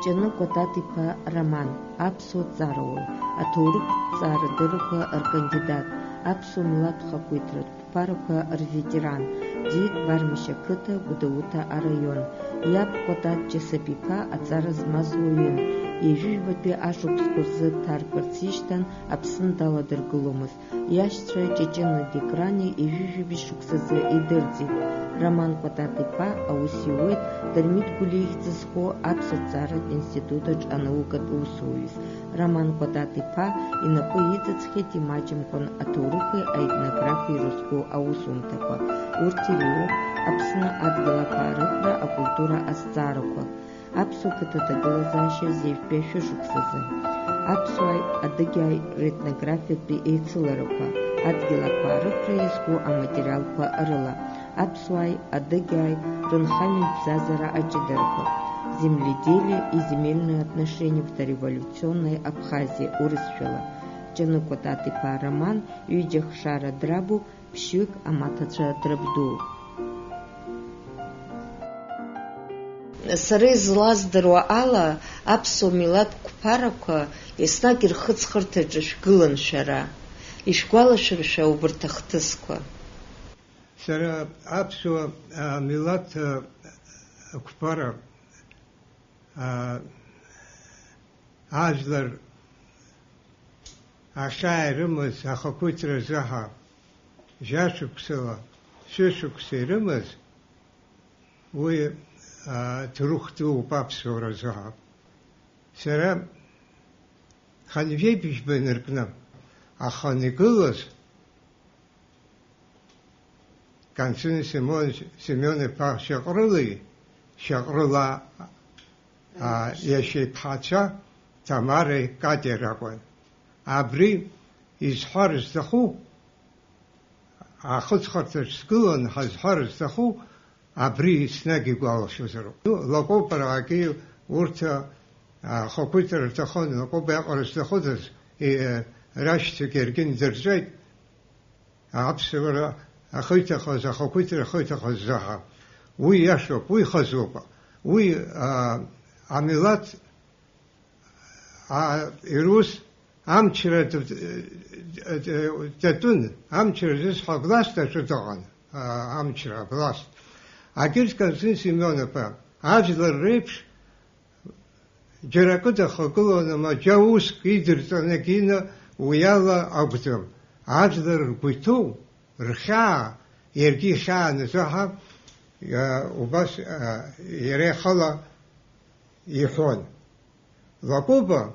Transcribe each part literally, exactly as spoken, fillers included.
Ҷаныгәа Таҭ-иԥа Роман, аԥсуа ҵарауаҩ, аҭоурыхтә ҵаарадыррақәа ркандидат, аԥсуа милаҭ хақәиҭратә қәԥарақәа рветеран, диит Бармишь ақыҭа, Гәдоуҭа араион. Иаб Кәатат Џьасап-иԥа аҵара змаз уаҩын. Ҩажәижәбатәи ашықәсқәа рзы дҭаркырц ишьҭан, Аԥсны даладыргыломызт. Иашьцәа Ҷыҷыни Дикрани ҩажәижәаба шықәсазы идырӡит. Роман Кәатат-иԥа аус иуеит Дырмит Гәлиа ихьӡ зху аԥсуа-ҭҵааратә институт аҿы анаукатә усуҩыс. Роман Кәатат-иԥа инапы иҵыҵхьеит имаҷымкәан аҭоурыхи аетнографиеи ирызку аусумҭақәа. Урҭ иреиуоуп Аԥсны адгьылақәа арыӷәра, акультура азҵаарақәа. Аԥсуа қыҭа аҭагылазаашьа зежәтәи ашәышықәсазы. Аԥсуааи адыгьааи ретнографиатәи еицыларақәа, адгьылақәа арыӷәра иазку аматериалқәа рыла, аԥсуааи адыгьааи рынхаҩынтә бзазара аҷыдарақәа, земледелие и земельные отношения в дореволюционной Абхазии урысшәала, Ҷаныгәа Таҭ-иԥа Роман, ҩыџьа хшара драбу, ԥшьҩык амаҭацәа драбду. Сара излаздыруа ала, аԥсуа милаҭ қәԥарақәа еснагь рхыҵхырҭаҿы шәгылан шәара. Ишәгәалашәыршәа убарҭ ахҭысқәа. Сара аԥсуа, а, милаҭ, а, қәԥара, а, ажәлар ахьаа ирымаз ахақәиҭра азыҳәа, жәашықәсала, шәышықәса ирымаз, уи, аа, ҭоурых дууп аԥсуара азыҳәа. Сара хынҩажәи жәба инаркны, аха игылаз Константин Семёнович Семён-иԥа Шьаҟрылеи, Шьаҟрыла, а, иашьа иԥҳацәа Тамареи Катиеи ракәын. Абри изҳәар зҭаху, ахыҵхырҭаҿ сгылан ҳазҳәар зҭаху, абри еснагь игәалашәозароуп. Лакоба раагьы урҭ, а, ахақәиҭра рҭахын, Лакоба иаҟара зҭахыдаз, и-, рашьцәагьы иаргьы ндырҵәеит. Аԥсуара ахы иҭахыз, ахақәиҭра ахы иҭахыз заҳа. Уи иашоуп, уи хазуп. Уи, а, амилаҭ, а, ирус амчра д-, д-, д-, датәын, амчра зысҳәа власт аҿы дыҟан, а, амчра власт. Агьырҭ Константин Семён-иԥа, ажәлар реиԥш, џьара акы дахагыланы, маџьа уск идырҵаны акы ины уи ала акәӡам. Ажәлар ргәы иҭоу, рхьаа, иаргьы ихьааназы ҳәа, а, убас, а, иара ихала иҳәон. Лакоба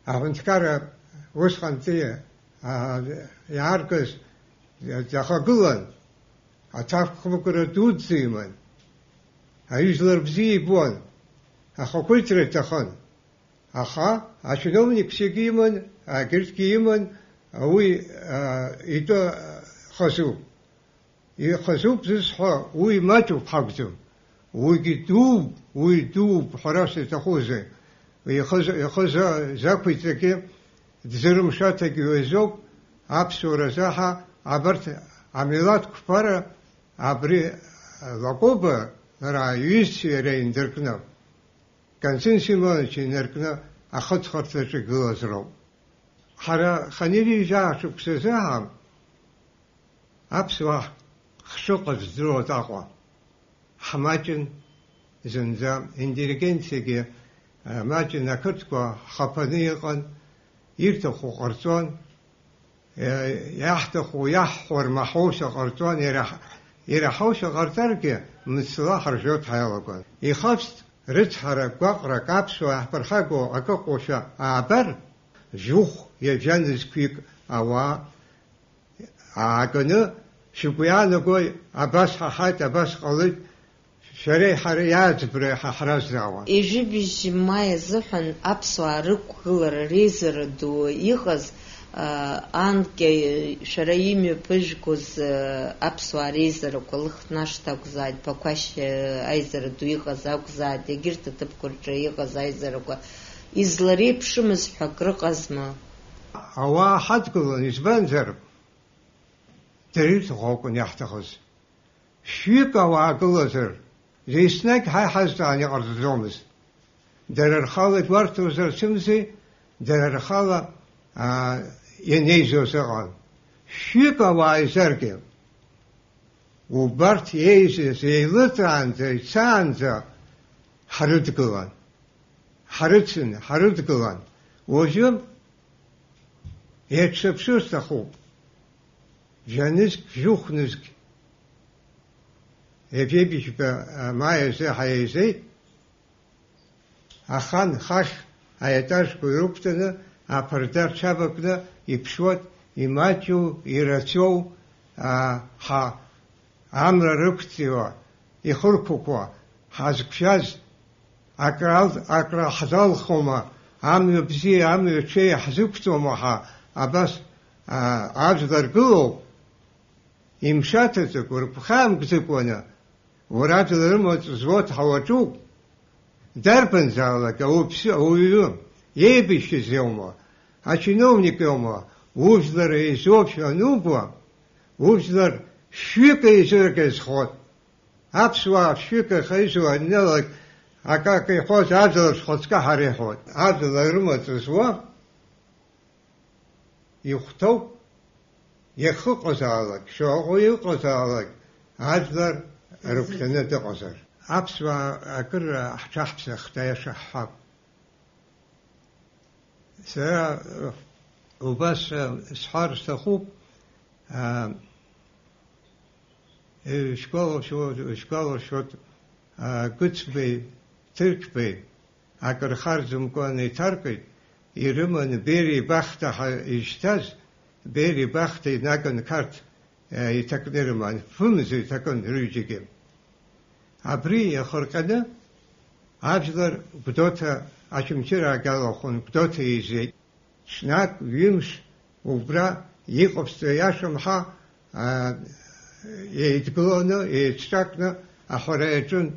аҳәынҭқарра усҟантәи, а, иааргаз дахагылан, аҭакԥхықәра дуӡӡа иман. Аижәлар бзиа ибон, ахақәиҭра иҭахын. Аха ачиновникцәагьы иман, агьырҭгьы иман, уи, а, итәы хазуп. Ихазуп зысҳәо, уи маҷуп ҳакәӡам. Уигьы дууп, уи дууп, ҳәарас иаҭахузеи? Ихы за-, ихы за-, зақәиҵагьы, дзырымшәаҭагьы уи азоуп, аԥсуара заҳа абарҭ амилаҭ қәԥара абри Лакоба лара иҩызцәеи иареи инаркны, Константин Семенович инаркны ахыҵхырҭаҿы игылаз роуп. Ҳара хынҩажәи жәаа шықәса азыҳәан аԥсуаа хшыҟа здыруаз Аҟәа. Ҳмаҷын зынӡа, интеллигенциагьы, а, маҷын, ақырҭқәа ҳхаԥаны иҟан, ирҭаху ҟарҵон, е, иаҳҭаху, иаҳҳәо рмаҳаушьа ҟарҵон, ираҳ-, ираҳаушьа ҟарҵаргьы, мцла ҳаржәуа ҳалагон. Ихашҭ рыцҳара, гәаҟрак аԥсуаа иаҳԥырхагоу акы ҟоушәа аабар, жәохә, ҩажәа нызқьҩык ауаа ааганы, шәгәы иаанагои, абас ҳаҳаит, абас ҟалеит, шәареи ҳареи иааӡбра иаҳа ҳразҵаауан. Ҩажәи быжь маи азыҳәан аԥсуаа рықәгылара реизара ду иҟаз, аа, анкьа шәара имҩаԥыжәгоз, аа, аԥсуаа реизарақәа, Лыхнашҭа акәзааит, Ԥақәашь, аа, аизара ду иҟаз акәзааит, егьырҭ аҭыԥқәа рҿы иҟаз аизарақәа излареиԥшымыз ҳәа акрыҟазма? Ауаа ҳадгылон, избанзар, дара ирҭаху акәын иаҳҭахыз. Шәҩык ауаа гылазар, еснагь ҳа иҳазҵаан иҟарҵаӡомызт. Дара рхала игәарҭозар сымзи, дара рхала, аа, ианеизоз ыҟан. Шәҩык ауаа еизаргьы, убарҭ еизаз еилыҵаанӡа, ицаанӡа ҳрыдгылан. Ҳрыцын, ҳрыдгылан. Уажәы еиҿшаԥшыр сҭахуп. Жәанызқь, жәохәнызқь, ҩажәеибжьба, а, маи азы ҳаизеит. Ахан хахь аетажқәа ирықәтәаны, аԥарда рҽавакны иԥшуеит, имаҷу, ирацәоу, а, ҳа-, амра рықәҵиуа, ихырқәақәа, ҳазқәшәаз, акрал-, акраҳзалхуама, амҩа бзиа, амҩа ҽеи ҳзықәҵома ҳа, абас, а, ажәлар гылоуп, имшаҭаӡакәа, ргәхьаамгӡакәаны, уара аӡәла рымаҵ зуа дҳауаҿуп, дарбанзаалак ауаҩԥсы, ауаҩы, иеибашьыз иоума, ачиновник иоума, ужәлар еизоушәа анугуа, ужәлар шәҩык еизыргаз хот. Аԥсуаа шәҩык ахьеизо аннелак, акы-акы иҳәоз ажәлар шәхаҵкы ҳара иҳәот. Ажәлар рымаҵ зуа ихәҭоуп, иахыҟазаалак, шәаҟа иҟазаалак, ажәлар рыгәҭаны дыҟазар. Аԥсуаа акыр ҳҽаҳԥсахт, аиаша ҳҳәап. Сара, э, убас, э, сҳәар сҭахуп, а, э, шәгәалашәо-, шәгәалашәоит, а, Гыцбеи, Ҭырқьбеи, акыр харӡымкәа неиҭаркит, ирыманы Бериа Бахҭа ҳәа изышьҭаз, Бериа Бахҭа инаган Қарҭ, э, иҭакны ирыман, фымз иҭакын рҩыџьагьы. Абри иахырҟьаны ажәлар Гәдоуҭа Очамчыра аагалахәын, Гәдоуҭа еизеит. Ҽнак, ҩымш убра иҟаԥҵо иашамҳа, аа, еидгыланы, еицҿакны аҳәара иаҿын,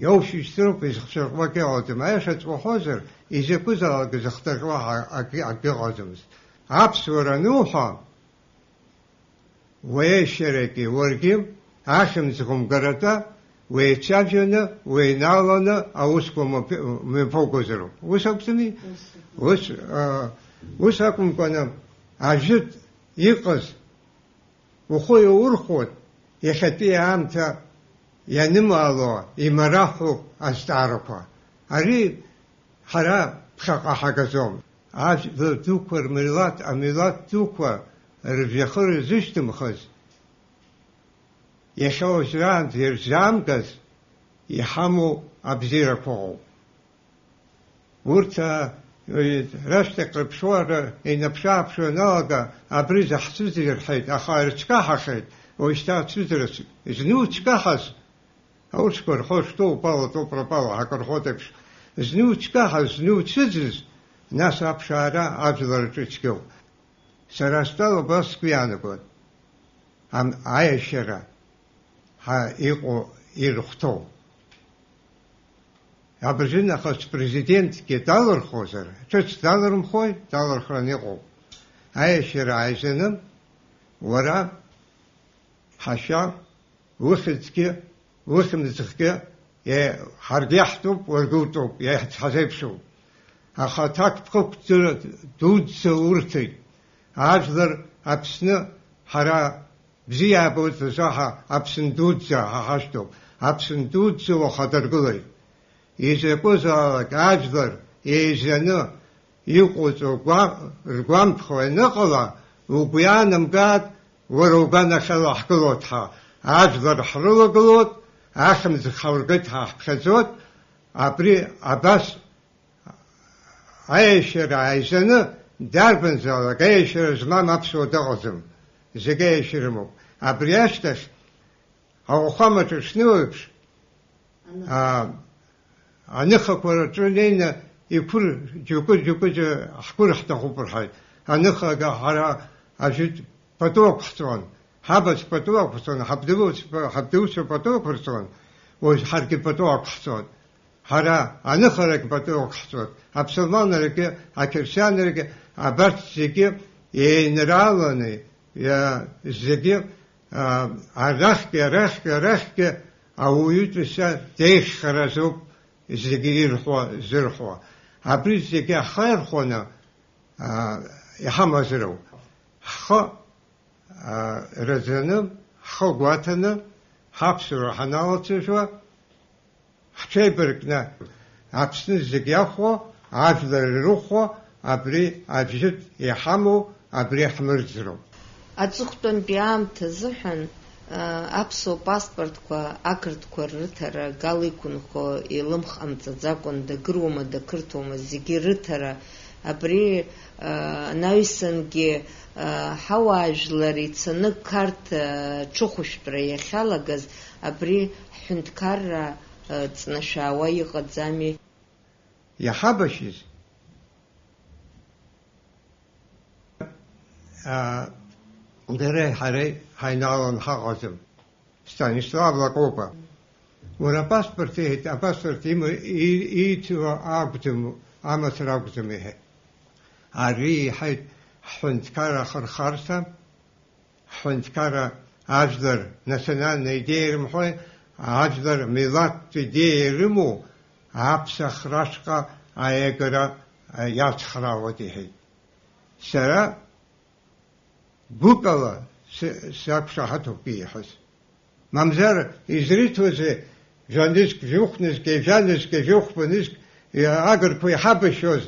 иоушьыжьҭроуп, изыхцәырҟьо акы ыҟаӡам. Аиаша ҵуахозар, изакәызаалак зыхҭарҟьо ҳа-, акы, акы ыҟаӡамызт. Аԥсуара ануҳәа, уеишьарагьы уаргьы ахьымӡӷ умгаратәа, уеицәажәаны, уеинааланы аусқәа мҩаԥ-, мҩаԥугозароуп. Ус акәӡами? Ус. Ус, а, ус акәымкәаны, ажәытә иҟаз ухы иаурхәоит, иахьатәи аамҭа ианымаало имараҳәоуп азҵаарақәа. Ари ҳара ԥхьаҟа ҳагаӡом. Ажәлар дуқәа рмилаҭ, амилаҭ дуқәа ржәҩахыр ирзышьҭымхыз, иахьа уажәраанӡа ирзаамгаз иҳамоу абзиарақәа ыҟоуп. Урҭ, а, рашьҭахь рыԥшуара инаԥшы-ааԥшуа ианалага, абри заҳцәыӡыз рҳәеит, аха ирыцәкаҳахеит, уажәшьҭа ацәыӡра ц-, зны уцәкаҳаз, аурысқәа рҳәо, что упало, то пропало ҳәа акы рҳәоит еиԥш, зны уцәкаҳаз, зны уцәыӡыз, нас аԥшаара ажәлар рҿы ицәгьоуп. Сара стәала убас сгәы иаанагоит. Ам-, аиашьара ҳа иҟоу ирыхәҭоу. Абыржәы нахыс президентгьы далырхуазар, ҿыц далырхуеи, далырхран иҟоуп. Аиашьара ааизаны, уара, ҳашьа, ухьӡгьы, ухьымӡӷгьы, е-, ҳаргьы иаҳтәуп, уаргьы утәуп, еиҳ-, ҳазеиԥшуп. Аха аҭакԥхықәҵара дуӡӡа урҭеит. Ажәлар Аԥсны ҳара бзиа иаабоит, заҳа Аԥсны дуӡӡа ҳа ҳашьҭоуп. Аԥсны дуӡӡа уаха дыргылеит. Изакәызаалак ажәлар еизаны иҟоуҵо гәа-, ргәамԥхо ианыҟала, угәы иаанамгааит, уара уганахьала ҳгылоит ҳәа. Ажәлар ҳрылагылоит, ахьымӡӷ ҳаургеит ҳәа ҳԥхьаӡоит, абри абас аиашьара ааизаны, дарбанзаалак аиашьара змам аԥсуа дыҟаӡам. Зегьы аиашьа рымоуп. Абри ашьҭахь, ауахәамаҿы шнеиуеиԥш, аа, аныхақәа рҿы неины иқәыр, џьоукы, џьоукы џьа-, ҳқәыр ҳҭахуп рҳәеит. Аныхага ҳара ажәытә пату ақәҳҵон, ҳабацә пату ақәҵон, ҳабдуцәа, ҳабдуцәа пату ақәырҵон, уажә ҳаргьы пату ақәҳҵон. Ҳара аныхарагь пату ақәҳҵоит, аԥсылманрагьы, ақьырсианрагьы, абарҭ зегьы еинрааланы, иа-, зегьы, а, арахьгьы, арахьгьы, арахьгьы ауаҩытәыҩса деиӷьхаразоуп, зегьы ирҳәо, зырҳәо. Абри зегьы ҳхы аирхәаны, аа, иҳамазароуп. Ҳхы, аа, раӡаны, ҳхы гәаҭаны, ҳаԥсуара ҳаналацәажәо, ҳҽеибаркны Аԥсны зегь иахәо, ажәлар ирыхәо, абри абжьытә иҳамоу, абри ҳмырӡроуп. Аҵыхәтәантәи аамҭа азыҳәан, а, аԥсуа паспортқәа ақырҭқәа ррыҭара гала иқәынхо илымхҟамҵаӡакәан, дагыруама, дақырҭуама, зегьы рыҭара, абри, а, анаҩсангьы, а, ҳауаажәлар ицаны Қарҭ, а, ҽыхәышәтәра иахьалагаз, абри ҳҳәынҭқарра, а, ҵнашәаауа иҟаӡами? Иҳабашьыз, аа, дареи ҳареи ҳаинаалан ҳаҟаӡам. Станислав Лакоба. Уара апаспорт иҳәеит, апаспорт има-, и-, ииҭо акәӡам, амацара акәӡам иҳәеит. Ари иҳәеит ҳҳәынҭқарра ахырхарҭа, ҳҳәынҭқарра ажәлар национальная идеиа ирымҳәои, ажәлар милаҭтә идеиа ирымоу аԥсахрашҟа аиагара иацхраауеит иҳәеит. Сара гәыкала сы-, сақәшаҳаҭуп ииҳәаз. Мамзар, изрыҭозеи, жәанызқь, жәохәнызқь, жәанызқь, жәохәбанызқь, агырқәа иҳабашьуаз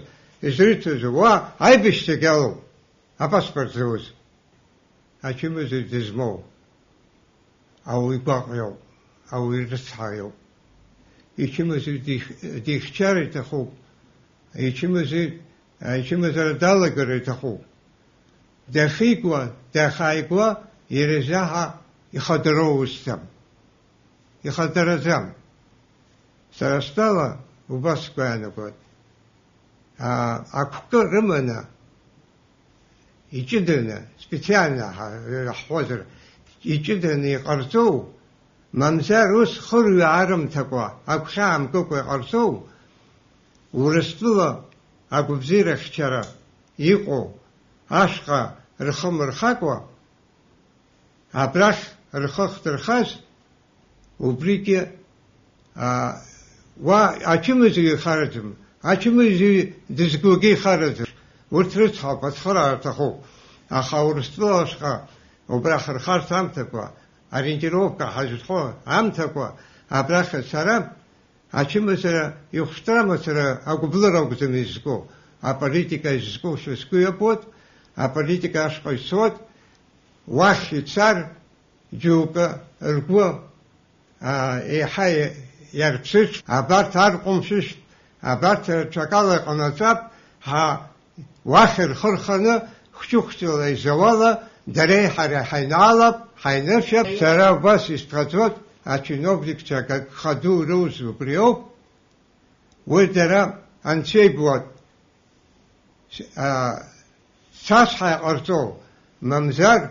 изрыҭозеи? Уа аибашьцәагь алоуп апаспорт зауз. Ачымазаҩ дызмоу ауаҩ гәаҟ иоуп, ауаҩ рыцҳа иоуп. Ичымазаҩ дих-, дихьчар иҭахуп, ичымазаҩ, ичымазара далагар иҭахуп. Дахьигуа, дахьааигуа, иара изаҳа ихадароу усӡам. Ихадараӡам. Сара стәала убас сгәы иаанагоит. Аа, ақәкы рыманы, иҷыданы, специально ҳа-, ҳҳәозар, иҷыданы иҟарҵоу, мамзар ус хырҩаа рымҭакәа, агәхьаа мкыкәа иҟарҵоу, Урыстәыла агәабзиарахьчара иҟоу ашҟа рхы мырхакәа, абрахь рхы ахьдырхаз, убригьы, а, уа ачымазаҩ ихараӡам, ачымазаҩ дызгогьы ихараӡам. Урҭ рыцҳауп, ацхыраара рҭахуп. Аха Урыстәыла ашҟа убрахь рхарҭа амҭакәа, ориентировка ҳазырхо амҭакәа, абрахь ацара, ачымазара ихәшәтәра мацара агәыблыра акәӡам изку, аполитика изкушәа сгәы иабоит, аполитика ашҟа ицоит, уахь ицар, џьоукы ргәы, аа, еиҳа иарԥсыҽ, абарҭ арҟәымшәышәтә, абарҭ рҽакала иҟанаҵап, ҳа, уахь рхы рханы, хәҷы-хәҷыла изауала, дареи ҳареи ҳаинаалап, ҳаиныршәап. Сара убас исԥхьаӡоит, ачиновникцәа агхаду рус убриоуп. Уи дара анцәа ибуат, а, цасҳәа иҟарҵо, мамзар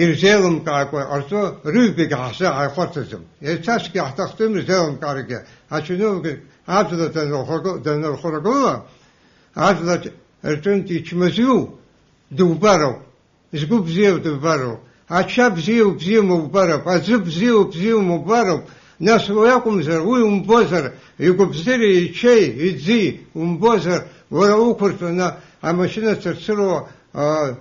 ирзеилымкаакәа иҟарҵо, рыҩбагьы ҳзы ааихәарҭаӡом. Еицасгьы ҳҭахӡам ирзеилымкааргьы, ачиновник ажәла данырхәыргы-, данырхәыргыла, ажәлар рҿынтә ичмазаҩу дубароуп. Згәы бзиоу дубароуп. Ача бзиоу бзиоу мубароуп. Аӡы бзиоу бзиоу мубароуп. Нас уи акәымзар, уи умбозар, игәыбзиареи ичеи, иӡи умбозар, уара уқәыртәаны амашьына цырцыруа, а,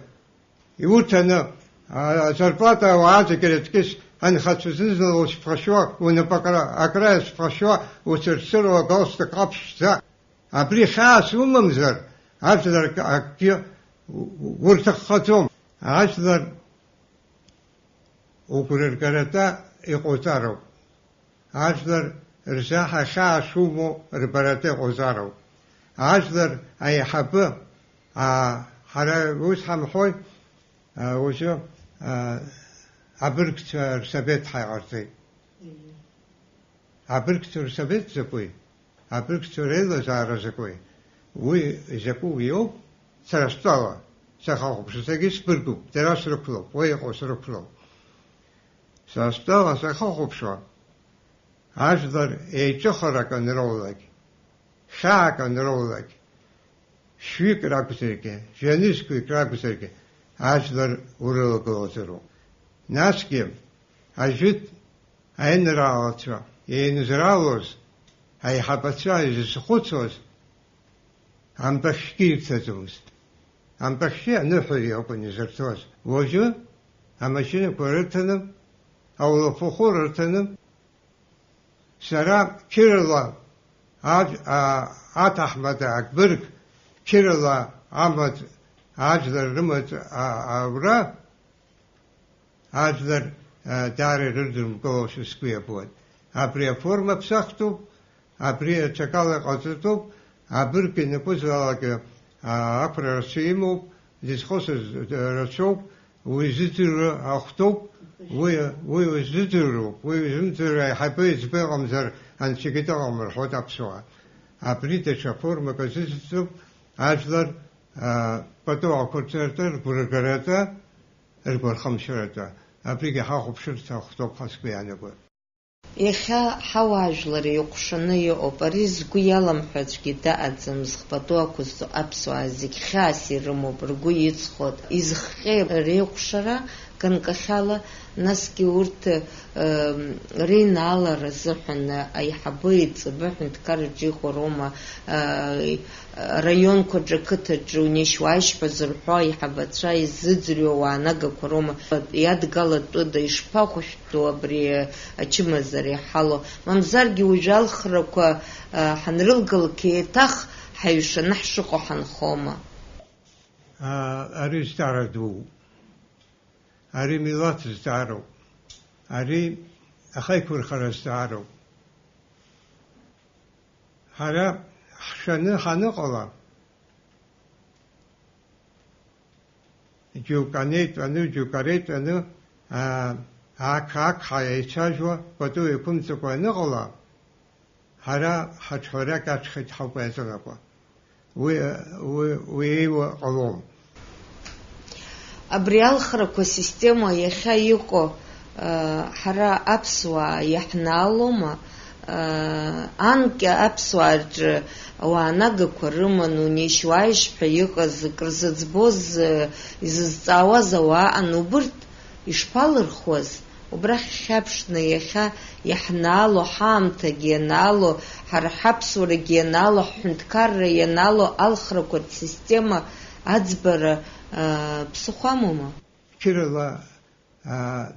иуҭаны, а, азарплата ауаа зегьы рыҵкьыс анхацәа зны-зынла уцәԥхашьо, унапы акра-, акра иацәԥхашьо, уцырцыруа агалстук ҟаԥшьӡа. Абри хьаас умамзар, ажәлар акгьы урҭаххаӡом. Ажәлар угәра ргаратәа иҟоуҵароуп. Ажәлар рзаҳа хьаас умоу рбаратәа иҟоуҵароуп. Ажәлар аиҳабы, аа, ҳара ус ҳамҳәои, аа, уажәы, аа, абыргцәа рсовет ҳаиҟарҵеит. Абыргцәа рсовет закәи? Абыргцәа реилазаара закәи? Уи изакәу иоуп, сара стәала, сахьахәаԥшуа, саргьы сбыргуп, дара срықәлоуп, уа иҟоу срықәлоуп. Сара стәала сахьахәаԥшуа, ажәлар еиҿыхарак анроулак, хьаак анроулак, шәҩык ракәзаргьы, жәанызқьҩык ракәзаргьы, ажәлар урылагылазароуп. Насгьы, ажәытә аинраалацәа еинзраалоз, Аиҳабацәа изызхәыцуаз ампахьгьы ирҭаӡомызт. Ампахьгьы аныҳәаҩ акәын изырҭоз. Уажәы амашьынақәа рыҭаны, аулафахәы рыҭаны, сара қьырала аӡ-, а-, аҭаҳмада агәырқь, қьырала амаҵ, аӡлар рымаҵ, а-, аура, аӡлар, а, даара ирыдыркылошәа сгәы иабоит. Абри аформа ԥсахтәуп, абри аҽакала иҟаҵатәуп, абырг ианакәызаалакгьы, а, ақәра рацәа имоуп, дызхысыз рацәоуп, уи зыӡырҩра ахәҭоуп, уи, уи узыӡырҩроуп, уи узымӡырҩра аиҳабы еиҵбы ыҟамзар анцәагьы дыҟам рҳәоит аԥсуаа. Абри даҽа формак азыӡырҩроуп, аӡлар, а, пату ақәырҵаратәы, ргәыргаратәы, ргәырхымшьаратәы, абригьы ҳахәаԥшырц ахәҭоуп ҳәа сгәы иаанагоит. Иахьа ҳауаажәлар еиҟәшаны иҟоуп. Ари згәы иаламҳәо аӡәгьы даҟаӡам, зхы пату ақәызҵо аԥсуаа зегь хьаас ирымоуп, ргәы иҵхоит. Изыхҟьеи реиҟәшара ганкахьала, насгьы урҭ, ы, реинаалара азыҳәан аиҳабы еиҵбы аҳәынҭқарраҿы иҟоу роума, ы, араионқәаҿы, ақыҭаҿы унеишь-уааишь ҳәа зырҳәо аиҳабацәа изыӡырҩуа уаанагақәа роума, иадгалатәыда, ишԥахәышәтәу абри ачымазара иҳалоу? Мамзаргьы уажәы алхрақәа, а, ҳанрылгалак еиҭах ҳаҩшаны ҳшыҟоу ҳанхома? А, ари зҵаара дууп. Ари милаҭ зҵаароуп. Ари ахеиқәырхара зҵаароуп. Ҳара ҳшәаны ҳаныҟала, џьоук анеитәаны, џьоук ареитәаны, аа, ақы-ақҳа еицәажәо, пату еиқәымҵакәа аныҟала, ҳара ҳаҽҳәарак аҽхеит ҳауп еиҵалакәа. Уи, уи, уи еиуа ҟалом. Абри алхрақәа система иахьа иҟоу, ы, ҳара аԥсуаа иаҳнаалома? Ы, анкьа аԥсуаа рҿы ауаа нагақәа рыманы унеишь-уааишь ҳәа иҟаз, акры зыӡбоз, ы, изызҵаауаз ауаа ыҟан, убырҭ ишԥалырхуаз? Убрахь ихьаԥшны иахьа иаҳнаало, ҳаамҭагьы ианаало, ҳара ҳаԥсуарагьы ианаало, ҳҳәынҭқарра ианаало алхрақәа рсистема аӡбара, аа, ԥсыхәа амоума? Қьырала, аа,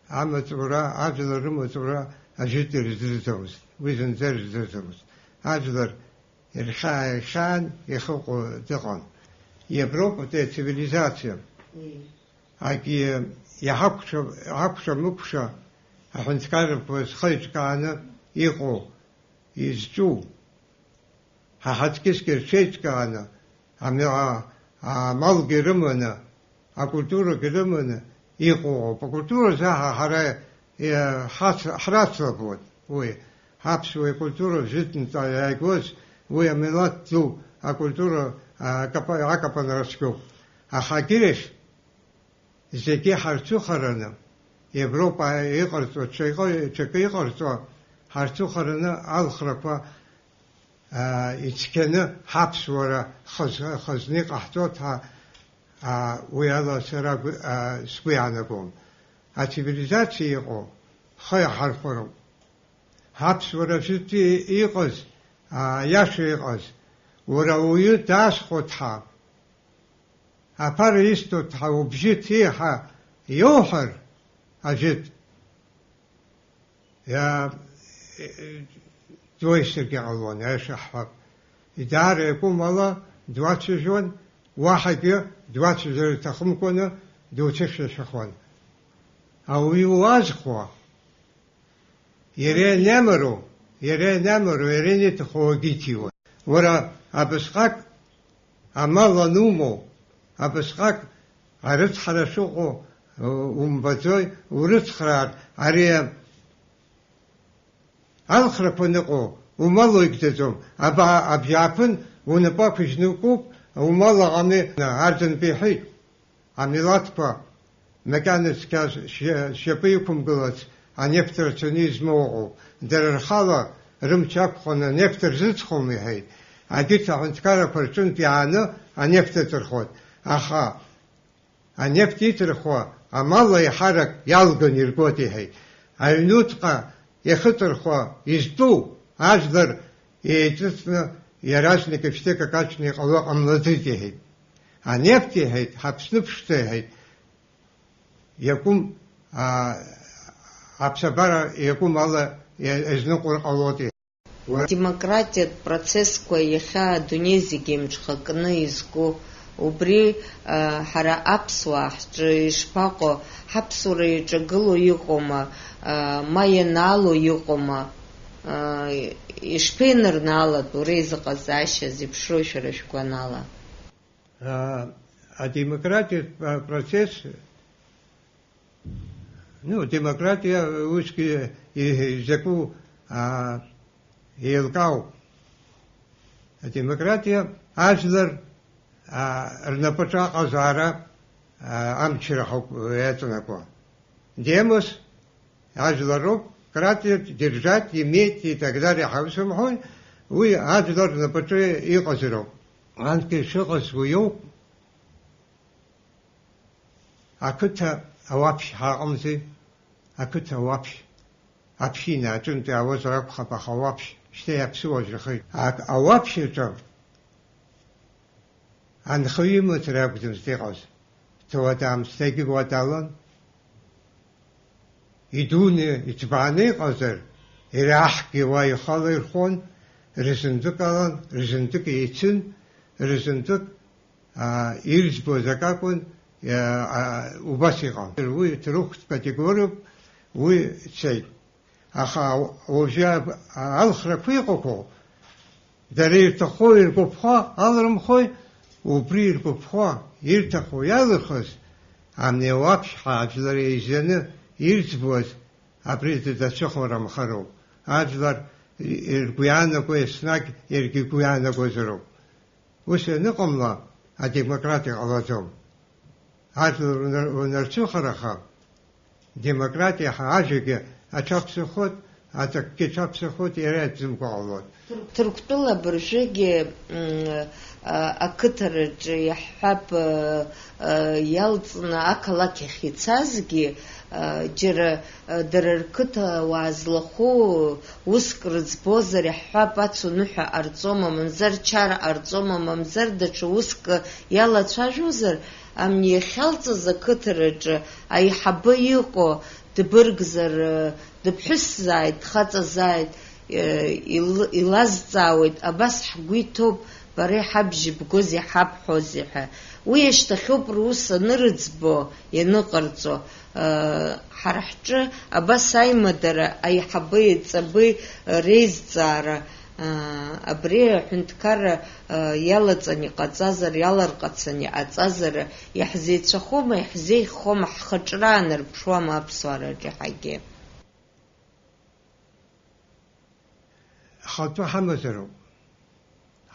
амаҵура, ажәлар рымаҵура ажәытә ирыздырӡомызт, уи зынӡа ирыздырӡомызт. Ажәлар ирхьаа-, ирхьаан ихыҟоу дыҟан. Европатәи ацивилизациа. Ии. Акгьы иҳақәшәа-, ҳақәшәа-мықәшәа аҳәынҭқаррақәа зхы еиҿкааны иҟоу, изҿу, ҳа ҳаҵкьысгьы рҽеиҿкааны, ами-, а-, амалгьы рыманы, акультурагьы рыманы иҟоу ауп. Акультура азы ҳа-, ҳара, е, ҳац-, ҳрацлабуеит уи. Ҳаԥсуа икультура жәытәнтәа иааигоз уи амилаҭ ду акультура, а, акапа-, акапанра цәгьоуп. Аха агьырахь зегьы ҳарцухараны, Европа иҟарҵо, ҽакы, ҽакы иҟарҵо, ҳарцухараны алхрақәа, аа, ицқьаны ҳаԥсуара хаз-, хазны иҟаҳҵоит ҳәа, аа, уи ала сара гәы-, аа, сгәы иаанагом. Ацивилизациа иҟоу ҳхы иаҳархәароуп. Ҳаԥсуара жәытәы иҟаз, аа, иаша иҟаз, уара ауаҩы даасхәоит ҳәа, аԥара исҭоит ҳәа убжьы ҭиҳәа иоуҳәар, ажәытә, иа-, дуеисыргьы ҟалон, аиаша ҳҳәап. Идаара иакәым ала дуацәажәон, уаҳагьы дуацәажәар иҭахымкәаны дуцәышәашәахон. Ауаҩы уазхәо, иара ианиамароу, иара ианиамароу, иара ианиҭаху уагьиҭиуан. Уара абасҟак амал анумоу, абасҟак арыцҳара шыҟоу, у-, умбаӡои, урыцхраар, ари алхрақәа ныҟәо, умал уигӡаӡом, аба-, абжьааԥын унапы ақәыжьны укуп, умал аҟами, арӡынба иҳәеит. Амилаҭқәа макьана цқьа шьа-, шьапы иқәымгылац анефҭ рацәаны измоу ыҟоуп. Дара рхала рымч ақәханы анефҭ рзыҵхом, иҳәеит. Егьырҭ аҳәынҭқаррақәа рҿынтә иааны анефҭ аҵырхуеит. Аха анефҭ иҵырхуа амал аиҳарак иалганы иргоит, иҳәеит. Аҩнуҵҟа иахьыҵырхуа изтәу Ажәлар еиҵыҵны иаразнак ишьҭыкак аҽны иҟало ҟамлаӡеит, иҳәеит. Анефт, иҳәеит, ҳаԥсны ԥшӡа, иҳәеит, иакәым, аа, аԥсабара иакәым ала иа-, иазныҟәар ҟалоит, иҳәеит. Адемократиатә процессқәа иахьа адунеи зегь еимҽхакны изку, убри, а, ҳара аԥсуаа ҳҿы ишԥаҟоу, ҳаԥсуара иаҿагыло иҟоума, а, ма ианаало иҟоума, а, ишԥеинырнаалатәу, реизыҟазаашьа зеиԥшроу шәара шәгәанала? А, адемократиатә, а, процесс, ну, демократиа усгьы и-, изакәу, а, еилкаауп. Адемократиа ажәлар, а, рнапаҿы аҟазаара, а, амчра ҳауп иаҵанакуа. Демос, ажәлар роуп, кратиа, держать, иметь и так далее ҳәа ус рымҳәои, уи ажәлар рнапаҿы иҟазароуп. Анкьа ишыҟаз уи ауп. Ақыҭа ауаԥшь ҳаҟамзи, ақыҭа ауаԥшь, аԥшьина аҿынтә иаауазар акәхап, аха ауаԥшь, шьҭа иаԥсыуа жәахеит. Ак-, ауаԥшь аҿы анхаҩы имацара акәӡамызт иҟаз. Ҭауад аамсҭагьы уа далан. Идуны, иҭбааны иҟазар, иара аҳгьы уа ихала ирхон, рызынтәык алан, рызынтәык еицын, рызынтәык, аа, ирӡбоз акакәын, иа-, аа, убас иҟан. Уи ҭырқәтә категориоуп, уи цеит. Аха уажәы аб-, алхрақәа иҟақәоу, дара ирҭаху иргәаԥхо алрымхои, убри иргәаԥхо, ирҭаху иалырхыз, амни ауаԥшьҳәа ажәлар еизаны ирӡбуаз, абри дацәыхәмарамхароуп. Ажәлар ир-, ргәы иаанаго еснагь иаргьы игәы иаанагозароуп. Ус ианыҟамла, адемократ иҟалаӡом. Ажәлар унар-, унарцәыхараха, демократиа ҳәа ажәагьы аҽаԥсахоит, аҵакгьы аҽаԥсахоит, иара иатәӡамкәа ҟалоит. Ҭырқәтәыла абыржәгьы, м, а, ақыҭараҿы иаҳҳәап, а, а, иалҵны ақалақь ахь ицазгьы, а, џьара, а, дара рқыҭа уаа злахәу уск рыӡбозар, иаҳҳәап, ацуныҳәа ҟарҵома, мамзар чара ҟарҵома, мамзар даҽа уск иалацәажәозар, амни иахьалҵыз ақыҭараҿы аиҳабы иҟоу дбыргзар, дыԥҳәысзааит, дхаҵазааит, ил-, илазҵаауеит, абас ҳгәы иҭоуп, бара иҳабжьыбгози иҳабҳәози ҳәа. Уи ашьҭахьоуп рус анырыӡбо, ианыҟарҵо. Ҳара ҳҿы абас аимадара аиҳабеи аиҵбеи реизҵаара, абри аҳәынҭқарра иалаҵан иҟаҵазар, иаларҟацан иҟаҵазар, иаҳзеицәахома, иаҳзеиӷьхома, ҳхаҿра аанарԥшуама аԥсуаараҿы ҳагьы? Ҳхатәы ҳамазароуп.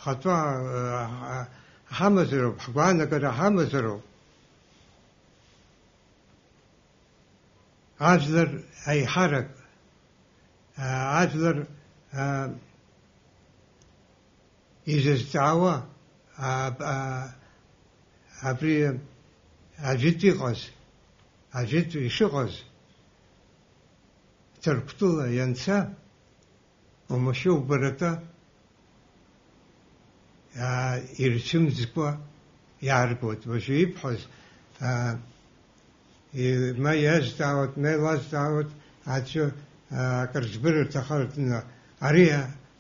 Ҳхатәы, а, ҳамазароуп, ҳгәаанагара ҳамазароуп. Ажәлар аиҳарак, а, ажәлар, а, изызҵаауа, а, а, абри ажәытә иҟаз, ажәытә ишыҟаз, Ҭырқәтәыла ианца, уамашәа убарата, аа, ирцәымӡкәа иааргоит. Уажәы ибҳәаз, аа, и-, ма иазҵаауеит, ма илазҵаауеит, аӡәы, аа, акыр збар рҭахартә, ари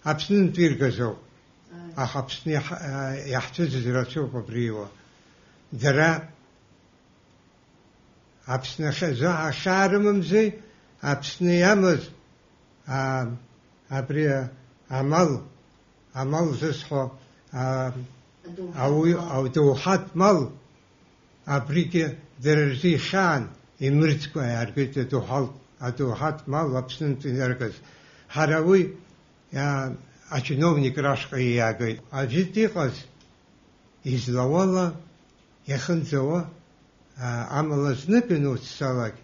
Аԥснынтә иргазоуп. Аха Аԥсны иаҳ-, аа, иаҳцәыӡыз рацәоуп абри иуа. Дара Аԥсны ахьазы ахьаа рымамзи, Аԥсны иамаз, а, абри амал, амал зысҳәо, а, Адоуҳатә ауаҩ-, мал. Адоуҳатә мал, абригьы дара рзы ихьаан, имырӡкәа иааргеит адоуҳал-, адоуҳатә мал Аԥснынтә инаргаз. Ҳара уи, а, ачиновник рашҟа ииагеит. Аӡәы диҟаз, излауала, иахынӡауа, а, амала знык иануццалак,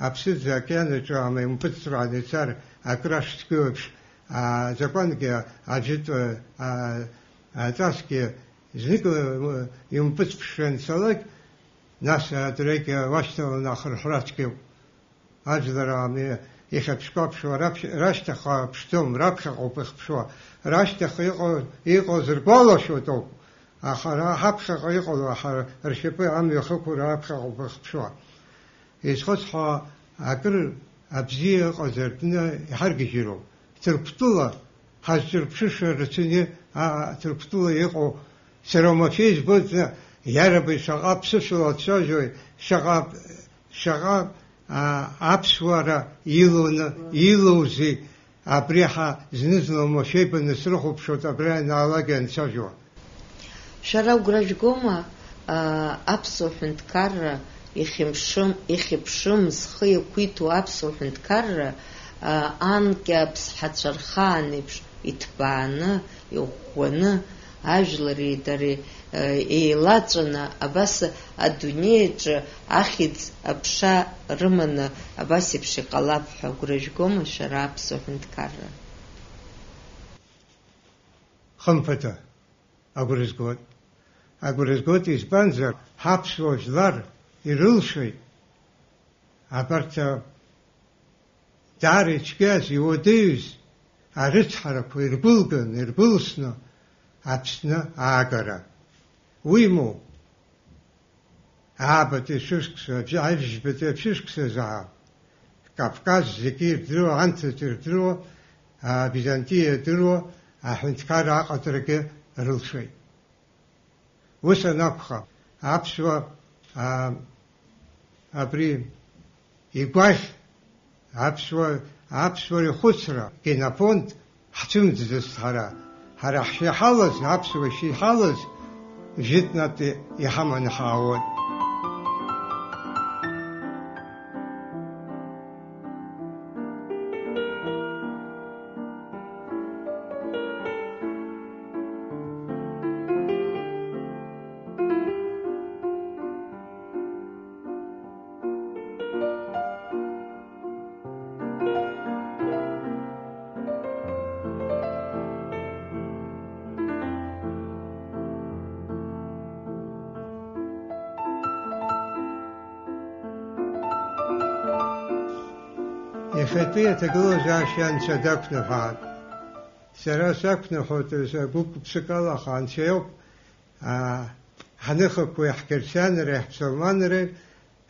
аԥсыӡ аокеан аҿы ама импыҵҵәрааны ицар акраш цәгьоу еиԥш, а, азакәангьы аӡәытә, а, аҵасгьы знык, а, импыҵԥшра анцалак, нас адырҩегь уашьҭаланы ахырҳәра цәгьоуп. Ажәлар ами-, Ихьаԥшқәа аԥшуа раԥхьа, рашьҭахьҟа ԥшӡом, раԥхьаҟоуп ихԥшуа. Рашьҭахьҟа иҟоу, иҟоу зыргәалашәоит ауп. Аха ара ҳаԥхьаҟа иҟало, ҳара ршьапы амҩа хықәра аԥхьаҟоуп ихԥшуа. Изхысҳәаауа акыр абзиа ыҟазар, дны иҳаргьежьыроуп. Ҭырқәтәыла ҳазҿырԥшыша рацәаны, а, Ҭырқәтәыла иҟоу сара уамашәа избоит, зны, иараби, шаҟа ԥсышәала дцәажәои, шаҟа, шаҟа, а, аԥсуара илоуны, илоузеи, абри ҳа зны-зынла уамашәа ибаны срыхәаԥшуеит абра ианаалак ианцәажәо. Шәара агәра жәгома, аа, аԥсуа ҳәынҭқарра ихьымԥшым, ихьыԥшым, зхы иақәиҭу аԥсуа ҳәынҭқарра, аа, анкьа аԥсҳацәа рхаан еиԥш иҭбааны, иӷәӷәаны, ажәлари дареи, аа, еилаҵәаны, абас адунеи аҿы ахьӡ аԥша рыманы, абас еиԥш иҟалап ҳәа агәра жәгома шәара аԥсуа ҳәынҭқарра? Хымԥада. Агәра згоит. Агәра згоит, избанзар, ҳаԥсуа жәлар ирылшоит абарҭ, а, даара ицәгьаз, иуадаҩыз арыцҳарақәа иргәылган, иргәылсны Аԥсны аагара. Уимоу, Аабатәи ашәышықәса, абжьы-, ажәбатәи ашәышықәсазаап Кавказ зегьы ирдыруа, анҭыҵ ирдыруа, а, Византиа ирдыруа аҳәынҭқарра аҟаҵарагьы рылшеит. Ус анакәха, аԥсуа, а, абри игәаӷь Аԥсуа, аԥсуара ихәыцра, генофонд ҳцәымӡӡацт ҳара. Ҳара ҳшиҳалаз, аԥсуа шиҳалаз, жәытәнатә иҳаманы ҳаауеит. Иахьатәи аҭагылазаашьа Анцәа дақәныҳәааит. Сара сақәныҳәоит, гәык-ԥсыкала, аха Анцәа иоуп, аа, ҳныхақәеи ҳқьырсианреи ҳԥсылманреи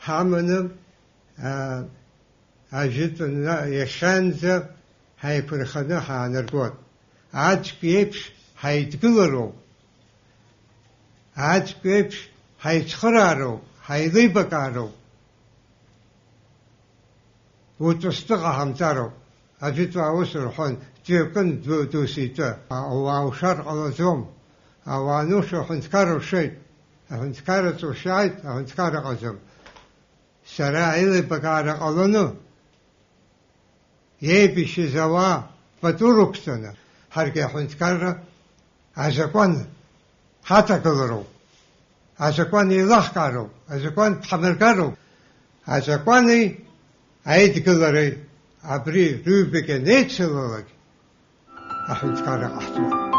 ҳаманы, аа, ажәытәан иахьанӡа ҳаиқәырханы ҳаанаргоит. Аӡәк иеиԥш ҳаидгылароуп, аӡәк иеиԥш ҳаицхыраароуп, ҳаилибакаароуп. Утәы-стәы ҟаҳамҵароуп. Ажәытәаа ус рҳәон, ҵҩакын ду-, доситәы. Ауаа ушар ҟалаӡом. Ауаа ануша аҳәынҭқарра ушеит. Аҳәынҭқарра ҵушааит, аҳәынҭқарра ҟаӡам. Сара аилибакаара ҟалоны, еибашьыз ауаа пату рықәҵаны, ҳаргьы аҳәынҭқарра азакәан ҳаҵагылароуп, азакәан еилаҳкаароуп, азакәан ҳамыргароуп, азакәани аидгылареи абри рыҩбагь анеицылалак, аҳәынҭқарра ҟаҳҵоит.